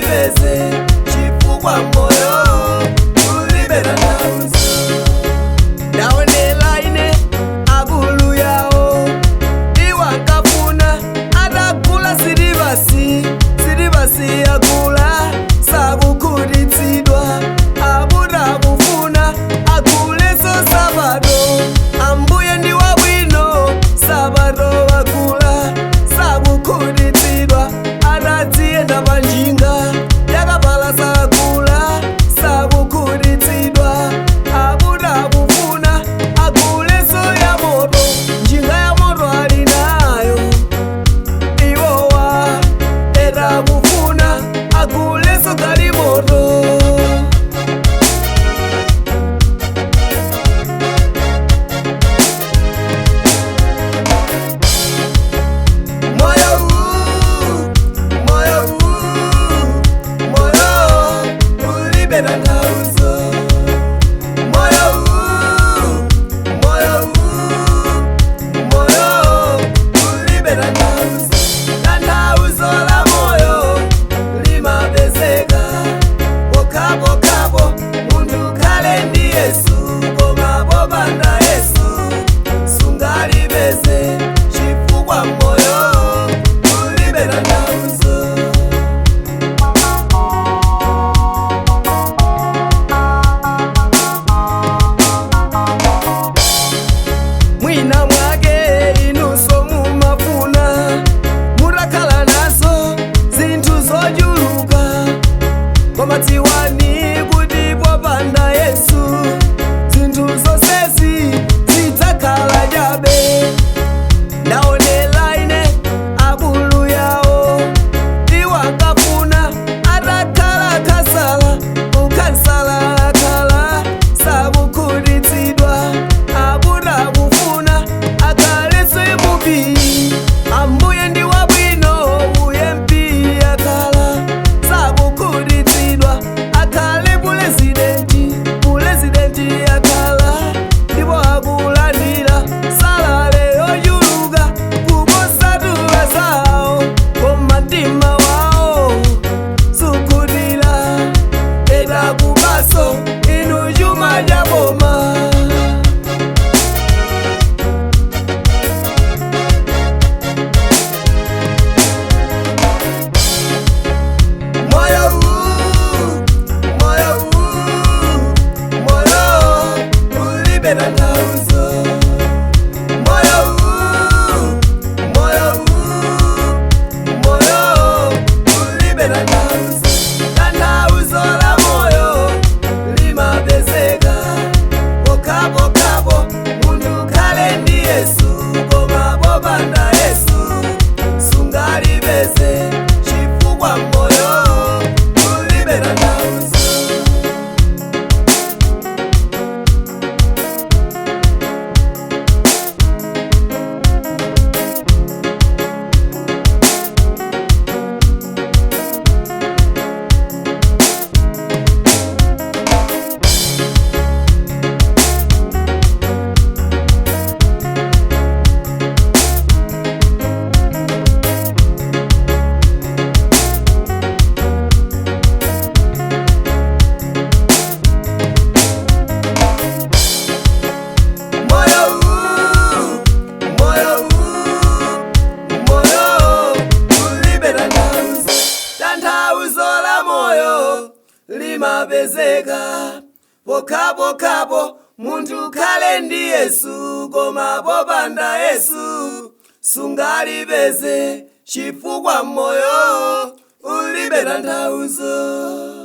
sungalipeze chifukwa moyo ulibe tanthauzo. Ndaonela ine akulu yawo iwankafuna atagula silibasi, silibasi yakula sakukhutitsidwa, abuda kufuna aguleso sabato. Ambuye ndi wabwino, sabato wakula sakukhutitsidwa, atadziyenda panjinga yakapala sakula sakukhutitsidwa, abuda kufuna aguleso ya moto, njinga ya moto ali nayo iwowa era kufuna aguleso galimoto. Moyo huu, moyo huu, moyo ulibe tanthauzo. Moyo huu, moyo huu, moyo ulibe tanthauzo. Tanthauzo la moyo limapezeka pokapokapo munthu khale ndi Yesu, koma popanda Yesu sungalipeze chifukwa moyo ulibe tanthauzo. Mwina mwake inunso mumafuna mutakhala nazo zinthu zochuluka, koma dziwani kuti popanda Yesu zinthu zonsezi zidzakhala chabe. Ndaonela ine akulu yawo iwankafuna atakhala khasala, ukhansala akhala sakukhutitsidwa, abuda kufuna akhalenso MP. Ambuye ndi wabwino, uye MP akhala sakukhutitsidwa, akhale pulezidenti, pulezidenti akhala ndipo akulandira salale yochuluka kuposatula zawo, koma mtima wawo sukhutira era kubaso inu chuma cha boma. Moyo huu, moyo huu, moyo ulibe tanthauzo. Moyo huu, moyo huu, moyo ulibe tanthauzo. Tanthauzo la moyo limapezeka pokapokapo munthu khale ndi Yesu, koma popanda Yesu sungalipeze chifukwa moyo ulibe tanthauzo. Moyo huu, moyo huu, moyo ulibe tanthauzo. Tanthauzo la moyo limapezeka pokapokapo munthu khale ndi Yesu, koma popanda Yesu sungalipeze chifukwa moyo ulibe tanthauzo.